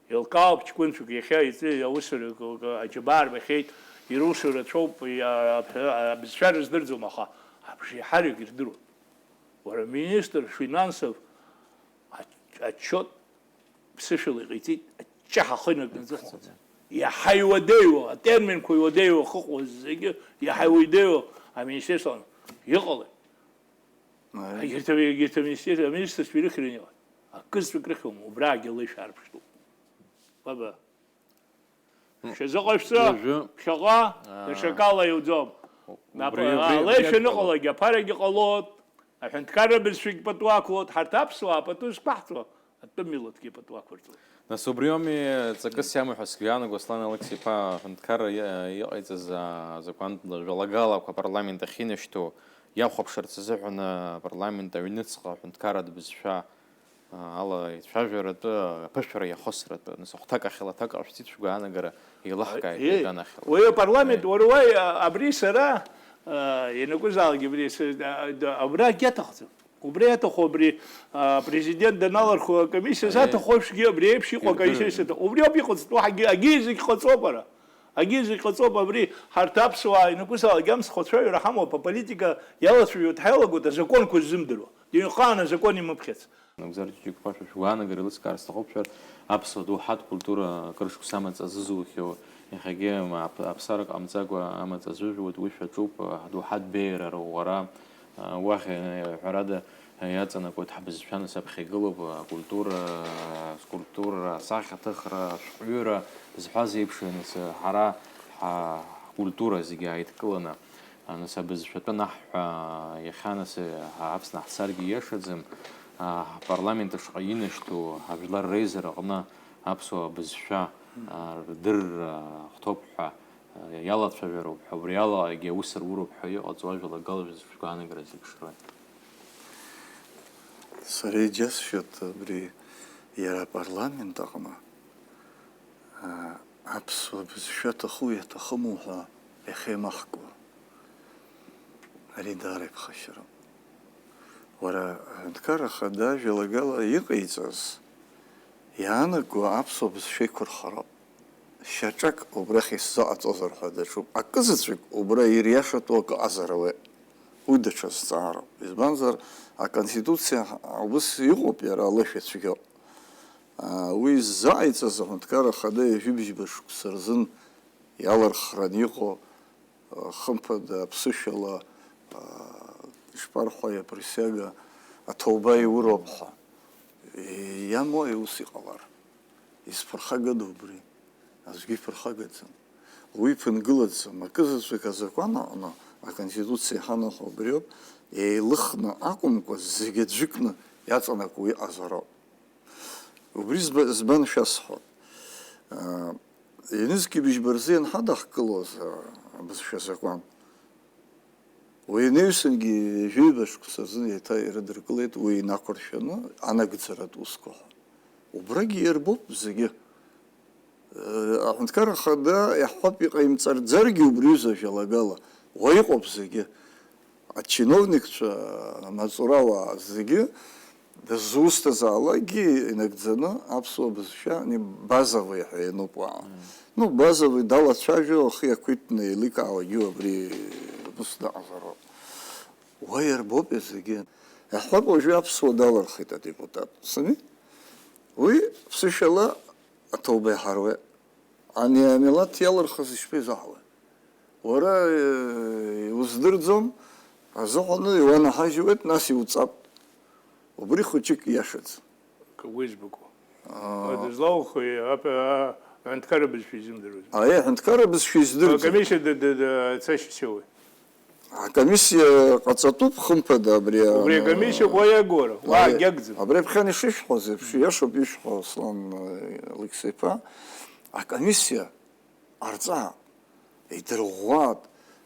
Еилкаауп ҷкәынцәык, иахьа иҵеи аусурак аџьабаа рбахьеит, ирусу рацәоуп, иа-, аб-, абызшәа рыздырӡом, аха абжеиҳарак ирдыруан. Уара, министр финансов ач-, отчет ԥсышәала иҟаиҵеит, аҷҷаҳәа ахы инагӡаӡаӡаӡа. Иаҳа иуадаҩуа, атерминқәа иуадаҩуа ахьыҟоу зегьы, иаҳа иуадаҩуа аминистерство иҟалеит. Егьырҭ, егьырҭ аминистерство, аминистрцәа ирыхьраны иҟан. Акызаҵәык рыхьуама, убраагьы алеишәа арԥштәуп. Баба. Шәазыҟашәҵа, уажәы, ԥхьаҟа, аа, даҽакала иуӡом. Нап, убри, аа, убри, алеишәа убри аныҟалогь аԥарагьы ҟалоит, аҳәынҭқарра бызшәагь пату ақәлоит, ҳарҭ аԥсуаа пату зқәаҳҵо, атәым милаҭгьы пату ақәырҵоит. Нас убри ауми ҵакыс иамоу ҳәа сгәы иаанаго, Аслан Алықьса-иԥа, аҳәынҭқарра иа-, иҟаиҵаз, аа, азакәантә жәалагалақәа апарламент ахь инашьҭу иахәаԥшырц азыҳәан, апарламент аҩныҵҟа аҳәынҭқарратә бызшәа ала ицәажәаратәы, аԥышәара иахысратәы, нас ахәҭак ахьала аҭак ҟашәҵеит, шәгәаанагара еилаҳкааит, Еи, иганахьала. Уи апарламент, Еи. Уара уаҩ, а, абри сара, а, ианакәызаалак абри с-, а, да, абра акгьы аҭахӡам. Убри аҭаху абри, а, президент даналырхуа акомиссиа Еи. Заҭаху еиԥшгьы абри еиԥш иҟоу акомиссиа Идырҩры. Саҭаху. Убри ауп иҟаҵатәу, ҳагьы, агьи зегь ҟаҵоуп ара. Агьи зегь ҟаҵоуп абри, ҳарҭ аԥсуаа ианакәызаалак амцхә ацәажәара ҳамоуп, аполитика иалацәажәо дҳалагоит, азакәанқәа ззымдыруа. Дыҩнҟан азакәан имыԥхьац. Нагәзар Ҷыҷыкәа шәа шәгәаанагара еилыскаар сҭахуп шәара, аԥсуа доуҳатә культура акыр шықәса амаҵ азызухьоу, иахьагьы ап-, аԥсарак ҟамҵакәа амаҵ азыжәуеит, уи шәаҿуп, ҳдоуҳатә беиара, руӷәӷәара, уахь, ҳәарада, иаҵанакуеит ҳбызшәа, нас аԥхьа игылоуп акультура, скульптура, асахьаҭыхра, ашәҟәҩыра, зҳәаз еиԥш, нас ҳара ҳа-, ҳкультура зегьы ааидкыланы. Нас абызшәатәы анаҳҳәа, иахьа нас, ҳа-, Аԥсны ҳцаргьы ииашаӡам, ҳпарламент ашҟа инашьҭу ажәлар реизара аҟны аԥсуа бызшәа, а, рдырра ахәҭоуп ҳәа, а, иалацәажәароуп ҳәа, убри алагьы аус руроуп ҳәа иҟаҵоу ажәалагала шәгәаанагара зеиԥшроуи? Сара иџьасшьоит абри иара апарламент аҟны, а, аԥсуа бызшәа аҭаху иаҭахыму ҳәа иахьеимаҳкуа. Ари даара иԥхашьароуп. Уара, аҳәынҭқар ахада ажәалагала иҟаиҵаз, иаанаго аԥсуа бызшәа еиқәырхароуп. Шьаҿак убрахь исзаҟаҵозар ҳәа даҿуп. Акызаҵәык убра ириашатәу акы ыҟазар ауеит. Уи даҽа зҵаароуп. Избанзар, аконституциа убыс иҟоуп иара, алашәа цәгьоуп. Уи иззааиҵаз аҳәынҭқар ахада ҩажәи бжьба шықәса рзын иалырхран иҟоу, хымԥада, аԥсышәала, ишԥарҳәои, априсиага, аҭоуба иуроуп ҳәа. Иамои ус иҟалар? Изԥырхагада убри? Аӡәгьы иԥырхагаӡам. Уи ԥынгылаӡам. Акызаҵәык азакәан аҟны, аконституциа иҳанаҳәо убриоуп, еилыхны акәымкәа, зегь аӡәыкны иаҵанакуа иҟазароуп. Убри збан шәасҳәо? Ҩнызқьи быжьба рзы ианҳадаҳкылоз абызшәа азакәан, уи анаҩсангьы ҩажәи ҩба шықәса рзын еиҭа ирыдыркылеит уи инақәыршәаны анагӡаратә усқәа ҳәа. Убрагьы иарбоуп зегьы. Аҳәынҭқар ахада иаҳҳәап, иҟаимҵарӡаргьы убри ҩыза ажәалагала, уа иҟоуп зегьы. Ачиновникцәа, амаҵурауаа зегьы, дызусҭазаалакгьы инагӡаны аԥсуа бызшәа, ани, базовый ҳәа иануп уаҟа. Мм. Ну, базовый далацәажәо, ахы иақәиҭны еиликаауагьы абри ус дыҟазароуп. Уа иарбоуп зегьы. Иаҳҳәап, уажәы аԥсуа далырхит адепутат. Сами? Уи ԥсышәала аҭоуба иҳаруеит. Ани амилаҭ иалырхыз ишԥеизаҳауеи? Уара, э, иуздырӡом, азыҳәаны иуанаҳажьуеит, нас иуҵап. Убри хәыҷык иашаӡам. Кагәа избакәу? Аа. Дызлаухи, ап-, а, аҳәынҭқарра бызшәа изымдыруаз? Аиеи, аҳәынҭқарра бызшәа издырӡом. Акомиссиа д-, д-, д-, цашьас иоуеи? Акомиссиа ҟаҵатәуп, хымԥада, абри, убри а, акомиссиа уа иагора, уа, аиеи, агьагӡам. Абри аԥхьан ишышәҳәоз еиԥш, иашоуп ишәҳәо, Аслан, э, Алықьса-иԥа. Акомиссиа ҟарҵа, идырӷәӷәат.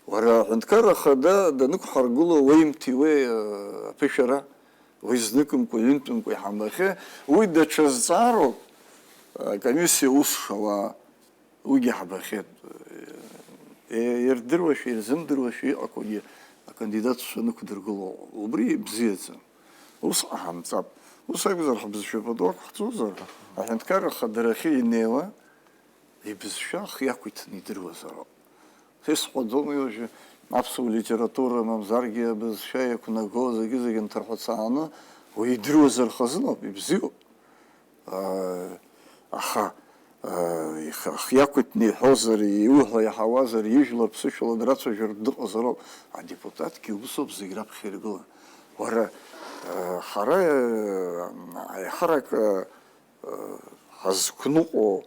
Уара, аҳәынҭқарра ахада данықәҳаргыло уеимҭиуеи, э, аԥышәара, уи зныкымкәа, ҩынтәымкәа иҳамбахьеи? Уи даҽа зҵаароуп, э, акомиссиа ус шауа, уигьы ҳбахьеит. Э, ирдыруашәа, ирзымдыруашәа иҟақәоугьы акандидатцәа нықәдыргыло, убри бзиаӡам. Ус ҟаҳамҵап. Ус акәзар, ҳбызшәа пату ақәҳҵозар, аҳәынҭқарра ахадарахьы инеиуа, ибызшәа ахы иақәиҭны идыруазароуп. Са исҳәаӡом уи уажәы аԥсуа литература, мамзаргьы абызшәа иақәнаго зегьы-зегьы нҭырҳәацааны, уи идыруазар хазыноуп, ибзиоуп. Аа, аха, аа, ихы ахы иақәиҭны иҳәозар, иуҳәо иаҳауазар, ижәлар ԥсышәала драцәажәартә дыҟазароуп. Адепутатгьы усоуп зегь раԥхьа иргылан. Уара, аа, ҳара, аа, аиҳарак, аа, ҳазқәныҟәо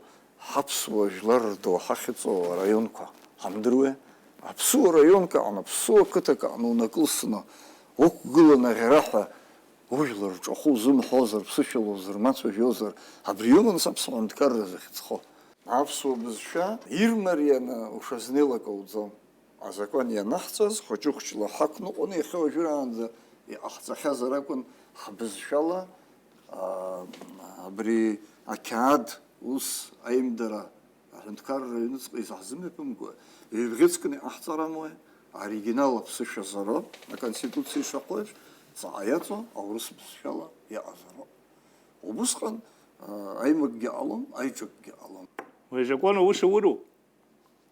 ҳаԥсуа жәлар рдоуҳа ахьыҵоу араионқәа ҳамдыруеи? Аԥсуа раионк аҟны, аԥсуа қыҭак аҟны унакылсны уқәгыланы аӷьараҳәа ужәлар рҿахәы узымҳәозар, ԥсышәала узырмацәажәозар, абри иоума нас аԥсуа ҳәынҭқарра захьӡхо? Аԥсуа бызшәа ирмарианы ушазнеилак ауӡом. Азакәан ианаҳҵаз, хәыҷы-хәыҷла ҳақәныҟәаны иахьа уажәраанӡа иҟаҳҵахьазар акәын ҳбызшәала, аа, абри ақьаад ус аимдара аҳәынҭқарра аҩныҵҟа изаҳзымҩаԥымгои, ҩбӷьыцкны иҟаҳҵар амуеи, аоригинал аԥсышәазароуп, аконституциа ишаҳҳәо еиԥш, ҵаҟа иаҵоу аурыс бызшәала иҟазароуп. Убысҟан, аа, аимакгьы ҟалом, аиҿакгьы ҟалом. Уи азакәан аус ауроуп.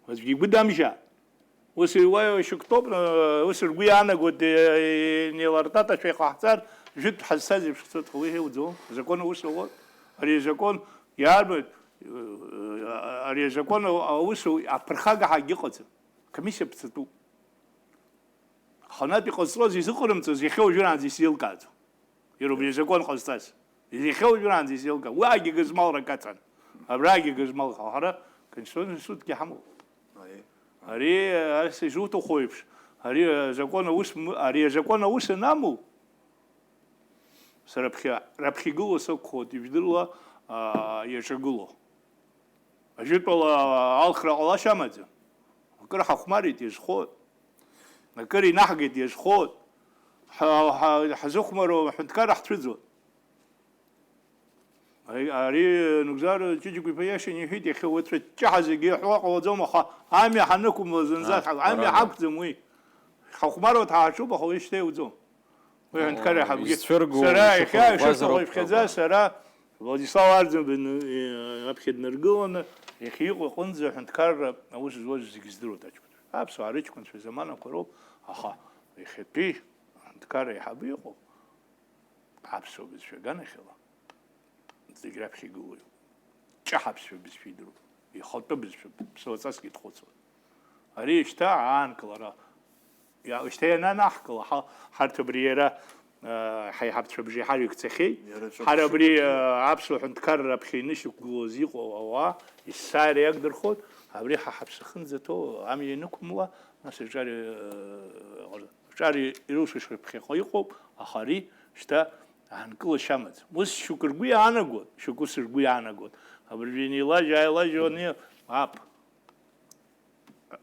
Аӡәгьы игәы дамжьа. Ус иуа шьоук тоуп, ус ргәы иаанагоит, е-, е-, неилартаташәа иҟаҳҵар, жәытә ҳазцаз еиԥш ҳцоит ҳәа уи иуӡом. Азакәан аус ауоит. Ари азакәан иарбан, ари азакәан аус аԥырхага ҳагьыҟаӡам. Комиссиа ԥҵатәуп. Аханатә иҟазҵоз изыҟарымҵоз иахьа уажәраанӡа исзеилкааӡом. Иара убри азакәан ҟазҵаз. Иахьа уажәраанӡа исзеилкаам. Уаагьы гызмалрак аҵан. Абраагьы гызмалха. Ҳара Конституцион институтгьы ҳамоуп. Аиеи. Ари, ас изуҭаху еиԥш, ари азакәан аус м-, ари азакәан аус анаму, сара ԥхьа, раԥхьа игылоу сакәхоит, ижәдыруа, аа, иаҿагылоу. Ажәытәала алхра ҟалашьа амаӡам. Акыр ҳахәмарит, иазхоит. Акыр инаҳгеит, иазхоит. Ҳа-, ҳа-, ҳазыхәмаруа аҳәынҭқарра ҳцәыӡуан. Ари, ари Нугзар Ҷыҷыкәа-иԥа иашан иҳәеит, иахьа уи цәаҷҷаҳа зегьы иаҳәо ҟалаӡом, аха амҩа ҳанықәымло зынӡа, ҳа-, амҩа ҳақәӡам уи. Ҳахәмаруа ҳааҿуп, аха уи шьҭа иуӡом. Уи аҳәынҭқарра ҳабгьы. Сара иахьа ишысҳәо иԥхьаӡа, сара Владислав Арӡынба ин-, и-, аԥхьа днаргыланы, иахьа иҟоу аҟынӡа аҳәынҭқарра аус зуаз зегьы здыруеит аҷкәынцәа. Аԥсуаа рыҷкәынцәа заманақәа роуп, аха иахьатәи аҳәынҭқарра аиҳабы иҟоу аԥсуа бызшәа аганахьала зегь раԥхьа игылоуп. Ҷаҳа аԥсшәа бызшәа идыруп. Ихатәы бызшәа ԥсуаҵасгьы дхәыцуан. Ари шьҭа аанкылара, иа-, шьҭа иананаҳкыла, ҳа-, ҳарҭ абри иара, а, ҳаиҳабцәа абжеиҳарак цахьеит. Иара ҿырԥшык ҳара абри, а, аԥсуа ҳәынҭқарра аԥхьа инышьақәгылоз иҟоу ауаа есааира иагдырхоит, абри ҳа ҳаԥсы ахьынӡаҭоу амҩа ианықәымла, нас аҿар, а, аҿар ирылшаша ԥхьаҟа иҟоуп, аха ари шьҭа аанкылашьа амаӡам. Ус шьоукы ргәы иаанагоит, шьоукы ус ргәы иаанагоит. Абыржәы инеилажь-ааилажьуа ани-, ап-,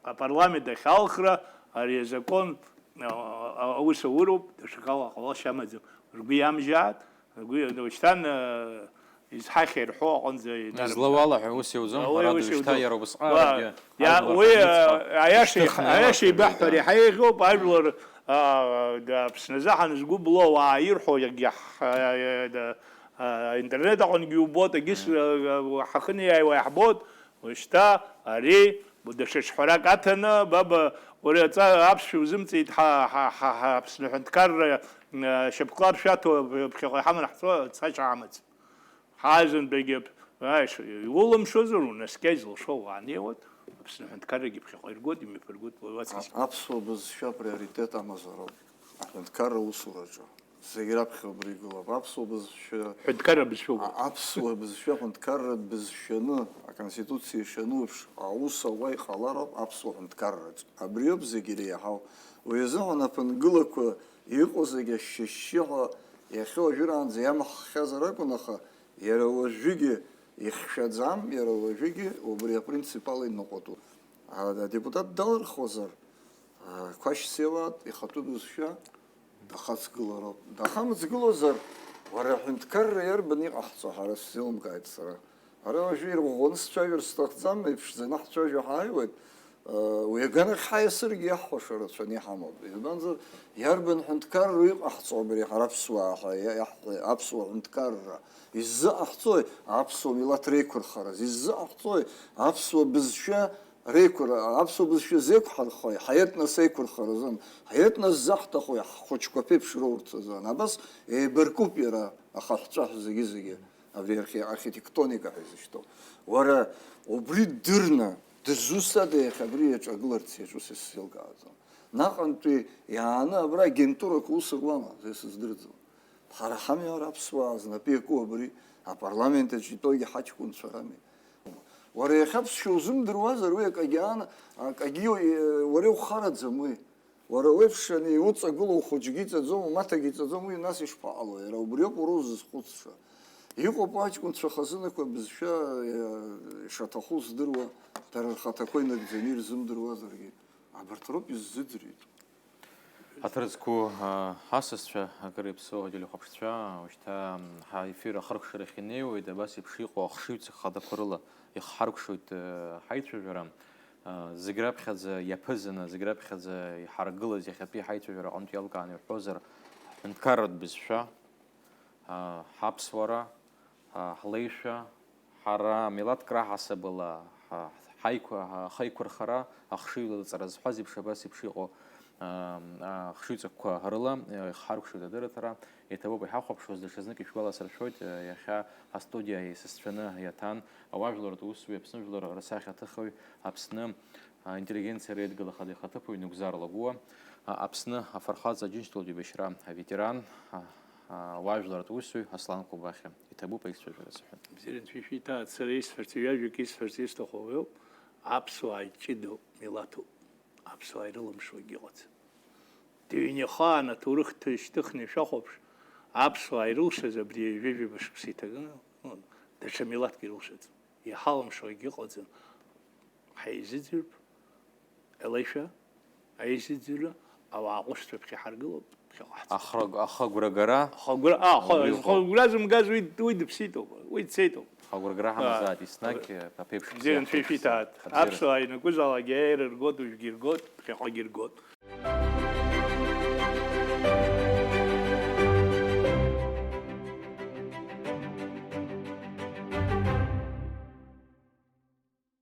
апарламент ахь алхра, ари азакәан, а, а, аус ауроуп, даҽакала ҟалашьа амаӡам. Ргәы иамжьааит, ргәы, шьҭан, а, изҳахьа ирҳәо аҟынӡа инарымҭан. Излауалаҳәа ус иауӡом, ҳәарада, ус уажәшьҭа иауӡом. Иара убасҟак, уа, иа-, уи, а, аиаша, аиаша ибаҳҳәар иаҳа еиӷьуп, ажәлар, а, да, Аԥсназы ҳанызгәыбло ауаа ирҳәо, иагьа ҳ-, а, да, а, интернет аҟынгьы иубоит, егьыс, а, ҳахынеиааиуа иаҳбоит, уажәшьҭа ари даҽа ҿҳәарак аҭаны, баба, уара аҵа аԥсшәа узымҵеит, ҳа, ҳа, ҳа, ҳа Аԥсны аҳәынҭқарра, а, шьапҟа ршәаҭо ԥхьаҟа иҳаманы ҳцо, цашьа амаӡам. Ҳазынтәыгьы, аиша, иулымшозар, унаскьа изылшо уаанеиуеит, Аԥсны аҳәынҭқаррагьы ԥхьаҟа иргоит, имҩаԥыргоит, уаҩ уацкьыс. А-, аԥсуа бызшәа априоритет амазароуп аҳәынҭқарра аусураҿы. Зегь раԥхьа убри игылоуп. Аԥсуа бызшәа, ҳәынҭқарра бызшәоуп. А-, аԥсуа бызшәа ҳәынҭқарратә бызшәаны, аконституциа ишану еиԥш, аус ауа иҟалароуп аԥсуа ҳәынҭқарраҿ. Абриоуп зегь иреиҳау. Уи азыҳәан аԥынгылақәа иҟоу зегь ашьшьышьшьыҳәа иахьа уажәраанӡа иамаҳххьазар акәын, аха иара уажәыгьы ихьшәаӡам, иара уажәыгьы убри апринцип ала иныҟәатәуп. А, адепутат далырхуазар, а, Қәашь Сиуат ихатәы бызшәа дахацгылароуп. Дахамыцгылозар, уара аҳәынҭқарра иарбан иҟаҳҵо, ҳара сзеилымкааит сара. Ара уажәы ирӷәӷәаны сцәажәар сҭахӡам, иԥшӡаны ҳцәажәо ҳааиуеит. Уи аганахь ҳаиасыргьы иаҳхәаша рацәаны иҳамоуп. Избанзар, иарбан ҳәынҭқарра иҟаҳҵо абри ҳара аԥсуаа ҳәа иа-, иаҳҳәо, аԥсуа ҳәынҭқарра? Иззыҟаҳҵои аԥсуа милаҭ реиқәырхараз? Иззыҟаҳҵои аԥсуа бызшәа реиқәыр-, аԥсуа бызшәа зеиқәҳархои? Ҳаетнос еиқәырхаразын. Ҳаетнос заҳҭахои? Ҳхәыҷқәа ԥеиԥш роурц азын. Абас еибаркуп иара ахаҳәҵәаҳә зегьы-зегьы. Абри архи-, архитектоника ҳәа изышьҭоу. Уара убри дырны, дызусҭада иахьа абри иаҿагыларц иаҿу, са исзеилкааӡом. Наҟынтәи иааны абра агентурақәа ус руама, са исыздырӡом. Ҳара ҳами ара аԥсуаа знапы иаку абри, апарламент аҿы итәоугьы ҳаҷкәынцәа рами. Уара иахьа аԥсшәа узымдыруазар, уи акагьы аан-, акагьы, уара иухараӡам уи. Уара уеиԥш ани иуҵагылоу ухәыҷгьы иҵаӡом, умаҭагьы иҵаӡом, уи нас ишԥаҟало? Иара убриоуп уара узызхәыцша. Иҟоуп аҷкәынцәа хазынақәа бызшәа, э, ишаҭаху здыруа, дара рхаҭақәа инагӡаны ирзымдыруазаргьы, абарҭ роуп иззыӡырҩит. Ҳаҭыр зқәу, а, асасцәа, акыр иаԥсоу ателехәаԥшцәа, уажәшьҭа, м, ҳаефир ахыркәшарахь инеиуеит, абас еиԥш иҟоу ахшыҩҵак хадақәа рыла ихҳаркәшоит, э, ҳаицәажәара. Зегь раԥхьаӡа иаԥызаны, зегь раԥхьаӡа иҳаргылаз иахьатәи ҳаицәажәара аҟынтә иалкааны иҳәозар, ҳҳәынҭқарратә бызшәа, ҳаԥсуара, ҳлеишәа, ҳара милаҭк раҳасабала ҳаиқәа-, ҳаиқәырхара, ахшыҩлаҵара зҳәаз еиԥш, абас еиԥш иҟоу ахшыҩҵакқәа рыла иҳаркәшоит адырраҭара. Иҭабуп иҳахәаԥшуаз, даҽазнык ишәгәаласыршәоит, иахьа астудиа еисызцәаны иаҭан ауаажәлартә усзуҩ, Аԥсны жәлар рсахьаҭыхҩы, Аԥсны аинтеллигенциа реидгыла ахада ихаҭыԥуаҩ Нугзар Лагәуа, а, Аԥсны афырхаҵа Аџьынџьтәылатә еибашьра аветеран, а, а, ауаажәлартә усзуҩ Аслан Кобахьиа. Иҭабуп аицәажәара сҳәан. Бзиа, анцәа ишәиҭааит, сара исҳәарц, ҩажәак исҳәарц исҭаху уиоуп, аԥсуаа иҷыдоу милаҭуп, аԥсуаа ирылымшогьы ыҟаӡам. Дыҩны ихаан аҭоурых шьҭыхны ишәахәаԥш, аԥсуаа ирылшаз абри ҩажәа-жәаба шықәса иҭаганы, ну, даҽа милаҭк ирылшаӡом. Иҳалымшогьы ыҟаӡам. Ҳаизыӡырҩып, алеишәа, аизыӡырҩра, ауаа ҟәышцәа ԥхьа ҳаргылоуп, ԥхьаҟа ҳцоит. Ахраг-, ахагәрагара Ахагәра-, а, аха-, убри ыҟоуп. Ахагәра зымгаз уи, уи дыԥсит ауп, уи дцеит ауп. Ахагәрагара ҳамазааит, А, еснагь, а, аԥеиԥш бзиа, бзиа анцәа ҳаԥеиԥш ишәиҭааит. Абзиара. Аԥсуаа ианакәызаалак иааира ргоит, уажәгьы иргоит, ԥхьаҟагьы иргоит.